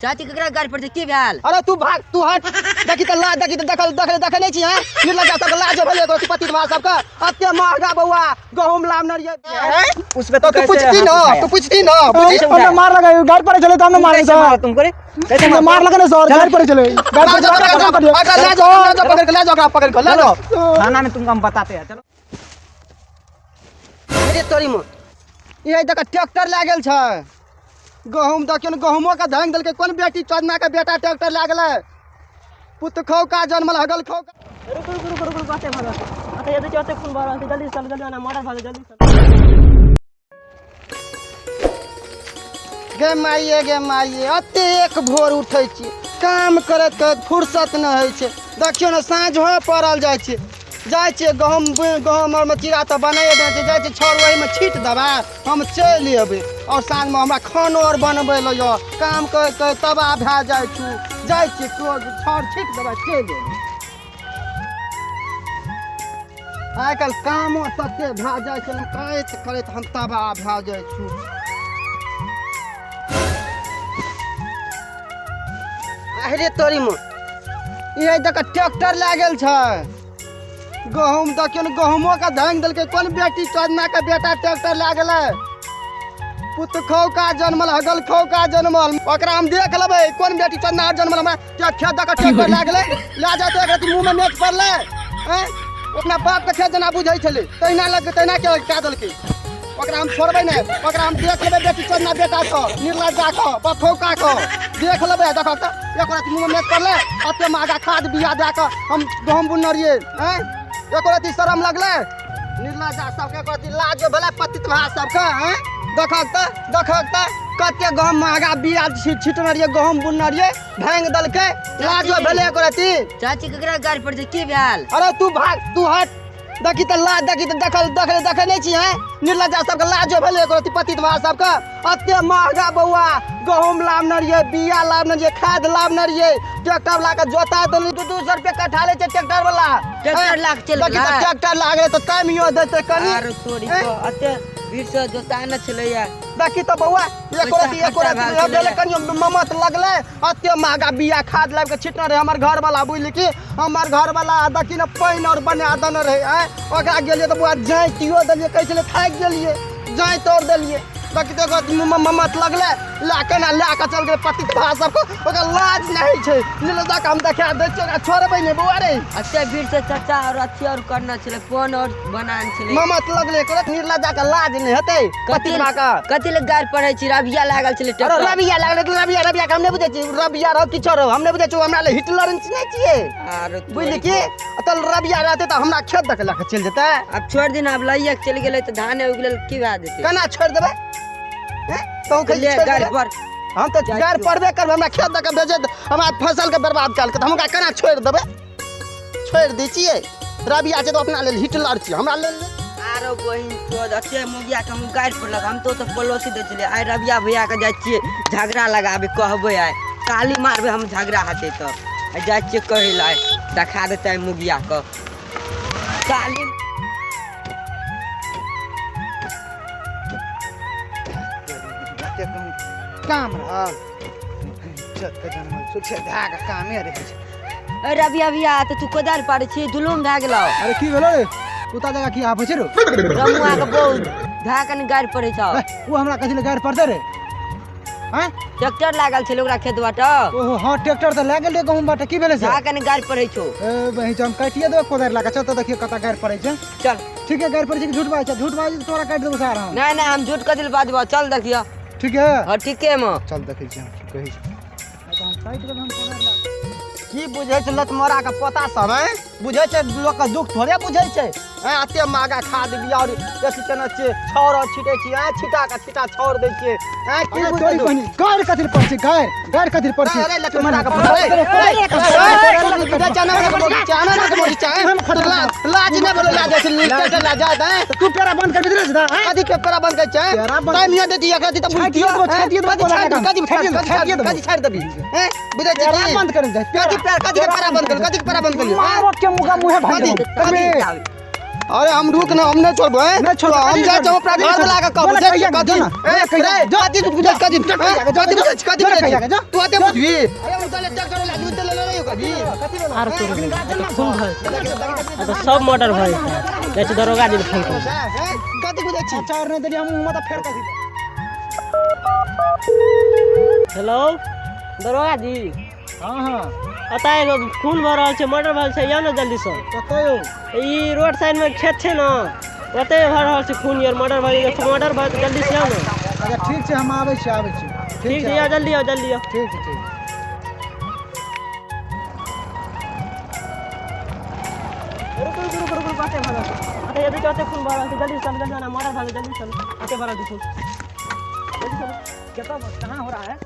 चाची केकरा गाड़ी पर छै की भेल? अरे तू भाग, तू हट। देखी त लाज, देखी त देखल देखल देखे नहीं छी हैं। निर्लज्जा सबके लाज भेलै एगो पति मार सबके। अते महंगा बौआ गहूम लाम नरिये। उसमें तो तू कैसे पूछती ना, हाथ उठाया? तू पूछती ना, पूछती। कैसे हमने उठाया? मार लगाई गाड़ी पर चले तो हमने मारे कैसे सर। मारा तुमको रे? कैसे हमने मार लगा ना सर, गाड़ी पर चले। गाड़ी पर ले जाओ, चले, ओकरा ले जाओ, ले जाओ, पकड़ के ले जाओ, ओकरा पकड़ के ले जाओ। थाना में तुमको हम बताते हैं, चलो। अरे तोरी माँ, ये देख ट्रैक्टर लागल छै। गहूम देखियौ ने, गहूमो के धांगि देलकै। कोन बेटी चोदना के बेटा ट्रैक्टर लए गेलै? पुत खौका जनमल हगल खौका। रुक रुक रुक रुक रुक, अते भागो अते, यदि चलते खून भऽ रहल छै। जल्दी चल, जल्दी आना, मर्डर भऽ गेल, जल्दी चल। गे माइये, गे माइये, अते एक भोर उठै छी, काम करैत करैत फुर्सत नहि होइ छै। देखियौ ने, साँझ होय पड़ल जाइ छै। जाइ छियै गहूम, गहूम आरमे चीरा तऽ बनाइए दै छै। जाइ छियै छाउर ओहिमे छीट देबै, हम चलि अयबै। आओर साँझमे हमरा खानो आर बनबै लए यऽ। काम करैत करैत तबाह भए जाइ छु। जाइ छियै छाउर छीट देबै, चलि अयबै। आइ काल्हि कामो तते भए जाइ छै ने, करैत करैत हम तबाह भए जाइ छु। अरे तोरी माँ, ये देख ट्रैक्टर लागल छै। गहूम देखियौ ने, गहूमो के धांगि देलकै। कोन बेटी चोदना के बेटा ट्रैक्टर लए गेलै? पुत खौका जनमल हगल खौका जनमल, ओकरा हम देख लेबै। कोन बेटी चोदना जनमल हमरा खेत दऽ कऽ ट्रैक्टर लए गेलै? लए जाते एक रति मुँहमे नेट पड़लै। आँय, अपना बाप के खेत जेना बुझै छलै तहिना लग तहिना के कए देलकै। ओकरा हम छोड़बै नहि, ओकरा हम देख लेबै। बेटी चोदना बेटा के, निर्लज्जा के, बखौका के देख लेबै। देखऽ तऽ एको रति मुँहमे नेट पड़लै? एते महगा खाद बिया दए कऽ हम गहूम बुनने रहियै। आँय, एको रति शरम लगलै निर्लज्जा सबके? एको रति लाज भेलै पतित भा सबके? आँय, देखऽ तऽ, देखऽ तऽ कते गहूम महगा बिया छिटने रहियै, गहूम बुनने रहियै, भांगि देलकै। लाजो भेलै एको रति? चाची केकरा गाड़ी पर छै की भेल? अरे तू भाग, तू हट। देखी त लाज, देखी त देखल देखल देखे नहीं छी हैं। निर्लज्जा सबके लाजो भेलै एको रति पतित भा सबके? अते महगा बौआ गहूम लाबने रहियै, बिया लाबने रहियै, खाद लाबने रहियै, ट्रैक्टर ला के जोता देली। 200 रुपया कट्ठा लै छै ट्रैक्टर वाला। ट्रैक्टर ला के चलि देखी त गेलै? ट्रैक्टर लागलै तऽ टाइमियो देतै कनी। आरो तोरी के अते भीड़ से जोता न छलैया। देखी तऽ बौआ, एको पैसा रति एको खर्चा रति भए भेलै गेलै। कनियो ममत लगलै? अते महगा बिया खाद लाबि के छिटने रहै हमर घर वाला, बुझली कि हमर घर वाला। देखी ने, पानि आओर बना देने रहै। आँय, ओकरा गेलियै तऽ बौआ जाँतियो देलियै, कहै छलै थाकि गेलियै, जाँति आओर देलियै। देखी तऽ एको ममत लगलै? लए केना लए कऽ चल गेलै पतित भा सबके? ओकरा लाज नहि होइ छै निर्लज्जा के? हम देखा दै छियै, ओकरा छोड़बै नहि बौआ रे। अते भीड़ से चाचा और अथी और करना छलै, फोन और बनाना छलै। ममत लगलै एको रति? निर्लज्जा के लाज नहि हेतै पतित भा के? कथी लए गारि पढ़ै छी? रबिया लागल छलै अरे ट्रैक्टर। रबिया लागलै तऽ रबिया, रबिया के हम नहि बुझै छी। रबिया रहो किछो रहो, हम नहि बुझै छी। हमरा लए हिटलर नहि छियै। आरो बुझली कि तऽ रबिया रहतै तऽ हमरा खेत दऽ के लऽ के चलि जेतै? आब छोड़ि दिन, आब लइए के चलि गेलै तऽ धाने उगि गेलै, की भए जेतै? केना छोड़ि देबै? हैं? तोँ कहै छी ले छोड़ि गारि देबै? पर। हम तऽ जाइ गारि छियौ। पड़बे करबै। हमरा खेत दऽ के भेजै, हमरा फसल के बर्बाद कऽ देलकै तऽ हम ओकरा केना छोड़ि देबै? छोड़ि दै छियै? रबिया छै तऽ अपना लेल हिटलर छियै, हमरा लेल नहि। आरो बहिन चोद, अते मुगिया के हम गारि पड़लक। हम तो तऽ पड़ोसी दै छलियै। आइ रबिया भैया के जाइ छियै झगड़ा लगाबे, कहबै आइ काली मारबै हम, झगड़ा हेतै तऽ। आइ जाइ छियै कहै लए, आइ देखा देतै आइ मुगिया के काली। काम रहल इज्जत के जनमल सुखे धए के कामे रहै छै। ए रबिया भैया, तऽ तू कोदारि पारै छी? जुलुम भए गेलौ। अरे की भेलो रे? कुत्ता जगह की आबै छै रो? रमुआ के बहु धए कनि गारि पड़ै छौ। ए, ओ हमरा कथी लए गारि पड़तै रे? आँय, ट्रैक्टर लागल छलै ओकरा खेत बाटे। ओहो हाँ, ट्रैक्टर तऽ लए गेल रे गहूम बाटे, की भेलै से? धए कनि गारि पड़ै छौ। ए बहिन, हम काटिए देबै कोदारि लए कऽ। चल तऽ देखियौ कतऽ गारि पड़ै छै। चल। ठीक है, गारि पड़ै छै कि झूठ बाजै छै? झूठ बाजै छै तोरा काटि देबौ सार हम। नहीं नहीं, हम झूठ कथी लए बाजबौ? चल देखियो। ठीक है। हाँ, ठीके मे। चल, देखै छियै हम की कहै छै। तऽ हम काटि देबै हम कोदारि लए कऽ। की बुझै छै लतमरा के पोता सब? हैं, बुझै छै लोक के दुख थोड़े बुझै छै? हैं, एते महगा खाद बिया और अथी केने छियै, छाउर और छिटै छियै। हैं, छिटा के छिटा छाउर दै छियै। हैं, की अरे बुझै तोरी दुख? बहिनी, गारि कथी लए पड़ै छै? गारि, गारि कथी लए पड़ै छै? अरे लतमरा के पोता, रे, रे, बुझै छै ना के मोगी छै, ना के मोगी छै। लाज नहि बोले, लाज छै, ट्रैक्टर ला जात हैं। तू पेरा बंद कर दे रे। कथी के पेरा बंद कर छै? पेरा बंद- टाइम यहाँ देती एकरा त छाटिए देबो, छाटिए देबो, कथी छाटि कथी छाटिए देबो, कथी छाटिए देबो। कथी छाटि देबी? हैं, बुझै छै पेरा की? बंद कर दे। कथी पेरा, कथी के पेरा बंद कर, कथी के पेरा बंद कर? मारो के मुगा मुहे भाग कथी? देबो। कथी? अरे हम रुक ना, हम नहीं छोड़बो हैं। नहीं छोड़बो, हम जाइ हम अपना घर वाला के कहबो। बोला कहिया के, जो ना, ए कथी बुझै कथी कथी बुझै कथी कहिया के, जो। तू आते बुझबी। अरे उतले ट्रैक्टर लागी उतले ले ले कभी। आर तोर खून भऽ जेतै। तऽ सब मर्डर भऽ जेतै। जाइ छी दरोगा जी के फोन करू। कथी बुझै छी? चार नहीं देलियै हम मतलब फेर कथी। हेलो दरोगा जी। हाँ हाँ ओतऽ एगो खून भऽ रहल छै, मर्डर भऽ रहल छै, आउ ने जल्दी सँ। कतऽ यौ? ई रोड साइड में खेत छै ने, ओतै भऽ रहल छै खून यार, मर्डर भऽ गेल, मर्डर भऽ जेतै, जल्दी से आउ ने। अच्छा ठीक छै, हम आबै छी, आबै छी। ठीक छै, आउ जल्दी आउ, जल्दी आउ। ठीक छै, ठीक। रुकू रुकू रुकू रुकू, कते भऽ रहल छै? अरे यदि ओतै खून भऽ रहल छै, जल्दी चलू, जल्दी आउ ने, मर्डर भऽ गेल, जल्दी चलू, ओतै भऽ रहल छै खून, जल्दी चलू। कतऽ कहाँ हो रहा है?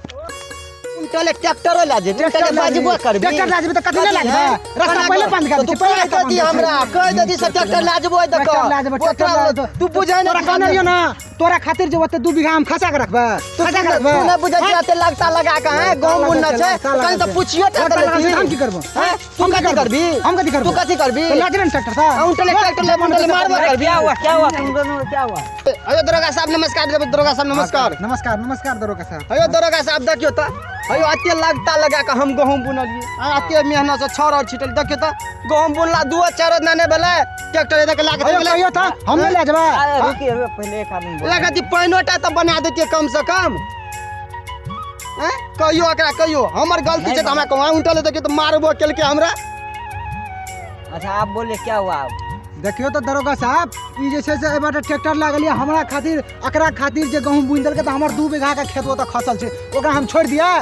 उनटले ट्रैक्टर ला जे, ट्रैक्टर बाजबो करबी। ट्रैक्टर ला जेबै तऽ कथी ले लागबै? रास्ता पहिले बंद कर तू दै छै, पहिले कह रास्ता दी बंद कर हमरा, दै छै। कह दे से ट्रैक्टर ला जेबो ओइ दक। ट्रैक्टर ला जेबै, ट्रैक्टर ला जेबै। तू बुझै नै तोरा कहने रहियौ ना, तोरा खातिर जे ओते 2 बीघा हम खसा के रखबै, खसा के रखबै। तू नै बुझै छी एते लगता लगा के हैं, गहूम बुनना छै, कहीं तऽ पुछियो टा लगता लगा देलही। के हम की करबो? हैं? तू कथी करबी? हम कथी करबो? तू कथी करबी? तो ला जेबै ने ट्रैक्टर से। उनटले ट्रैक्टर ले उनटले मारबो करबी। क्या हुआ, क्या हुआ तुम दोनों, क्या हुआ? अयो दरोगा साहब नमस्कार, दरोगा साहब नमस्कार। नमस्कार नमस्कार दरोगा साहब। अयो दरोगा साहब देखियो तऽ, अयो एते लगता लगा के हम गहूम बुनलियै, आ एते मेहनत से छड़ और छिटल, देखियो तऽ गहूम बुनला 2 4 ना नै भेलै, ट्रैक्टर एतऽ के लाके अयो चलि गेलै। कहियो तऽ हम नहि लए जेबै। अरे रुकिए, रुकिए, पहले एक आदमी बोल। लगा दी पानिओ टा तऽ बना देतियै कम से कम। हैं? कहियो एकरा कहियो हमर गलती छै तऽ हमरा कहू, उनटल देखियो तऽ मारबो केलकै हमरा। अच्छा आप बोलिए क्या हुआ? देखियो तऽ दरोगा साहब, ई जे छै से एहि बाटे ट्रैक्टर लागल यऽ हमरा खातिर, एकरा खातिर जे गहूम बुनि देलकै तऽ हमर 2 बीघा के खेत ओतऽ खसल छै, ओकरा हम छोड़ि दियै,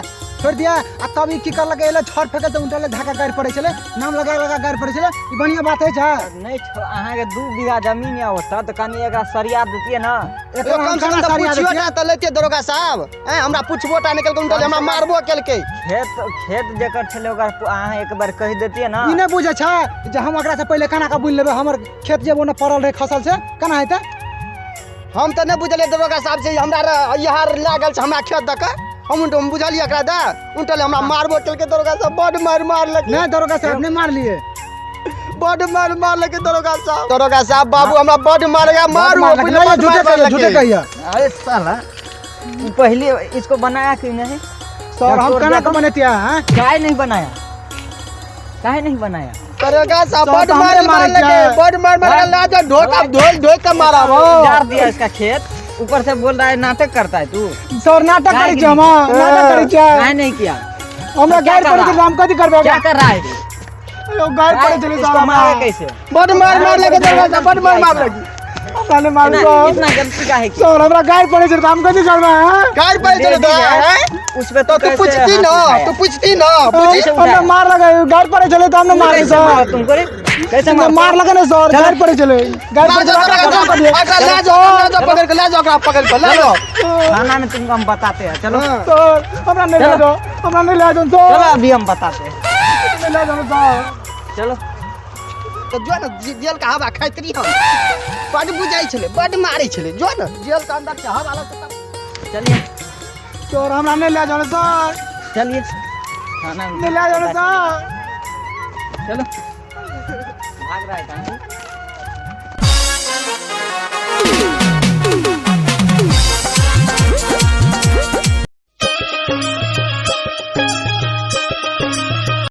छोड़ि दियै। आ तब ई की करलकै, एलै छड़ फेकै तऽ उनटले धाका गाड़ि पड़ै छलै, नाम लगा लगा गाड़ि पड़ै छलै। ई बढ़िआँ बात होइ छै? नहि, अहाँके 2 बीघा जमीन यऽ ओतऽ, तऽ कनि एकरा सरिया देतियै ने। एकरा कम हम से कम केना तऽ सरिया पुछियो देतियै? टा तऽ लैतियै दरोगा साहब। हैं, हमरा पुछबो टा नहि केलकै, उनटले हमरा मारबो केलकै। खेत, खेत जेकर छलै ओकरा अहाँ एक बार कहि देतियै ने। ई नहि बुझै छै जे हम ओकरा से पहिले केना कऽ बुनि लेबै, हमर खेत जे ओने पड़ल रहै खसल छै, केना हेतै? हम तऽ नहि बुझलियै दरोगा साहब से हमरा यहाँ लागल छै हमरा खेत दऽ कऽ, हम उनटो बुझलियै एकरा दऽ, उनटले हमरा मारबो केलकै दरोगा साहब, बड्ड मारि मारलकै। नहि दरोगा साहब नहि मारलियै, बड्ड मारि मारलकै दरोगा साहब। दरोगा साहब बाबू हमरा बड्ड मारलकै, मारू, मारलकै। बुझलियै, नहि, बड्ड झूठे मारि कहिया, झूठे मारलकै। कहिया। अरे साला पहले इसको बनाया क्यों नहीं? सर हम केना के बनेतियै हैं? काहे नहीं बनाया, काहे नहीं बनाया? दरोगा साहब सर, बड्ड तो हमरे मारि मारै मारलकै, छै। बड्ड मारि मारलकै, ला जा ढोक, अब धोइ धोइ के मारब। जार दिया इसका खेत, ऊपर से बोल रहा है नाटक करता है तू। सर नाटक करै छी हम, नाटक करै छी। काहे नहीं किया? हमरा क्या गारि कर पड़ै छै, रहा? हम कथी करबै? क्या कर रहा है? यौ गारि पड़ै छलै इसको सर, मारे कैसे? बड्ड मारि मारलकै दरोगा साहब, बड्ड मारि मारलकै। हमरा नहि मारू इतना सर। इतना गलती काहे की? सर हमरा गारि पड़ै छै तऽ हम कथी करबै हैं? गारि पड़ै छलै लेडीज तऽ है, हैं? उस पे तो तू कैसे पूछती हाथ ना, उठाया? तू पूछती ना, पूछी। कैसे हमरा उठाया? मार लगे, गारि पड़ै छलै तऽ हम नहि मारबै कैसे सर। मारा तुमको रे? कैसे हमरा मारा? मार लगे ने सर, गारि पड़ै छलै, गारि मार पड़ै जाओ, छलै, दरोगा खतम साहब, कऽ दियै। एकरा ले जाओ, ले जाओ, पकड़ के ले जाओ, ओकरा पकड़ के ले जाओ। थाना में तुमको हम बताते हैं, चलो सर हमरा नहीं ले जाओ, हमरा नहीं ले जाओ सर। चलो अभी हम बताते हैं, नहीं ले जाओ सर। चलो। तो जो ना जेल का हवा खाइत रही हम, बड्ड बुझाइ छलै, बड्ड मारै छलै, जो ना जेल के अंदर के हवा लगतै तब। चलिए सर हमरा नहीं ले जाओ सर, चलिए थाना में नहीं ले जाओ सर। चलो। भाग रहा है कहाँ?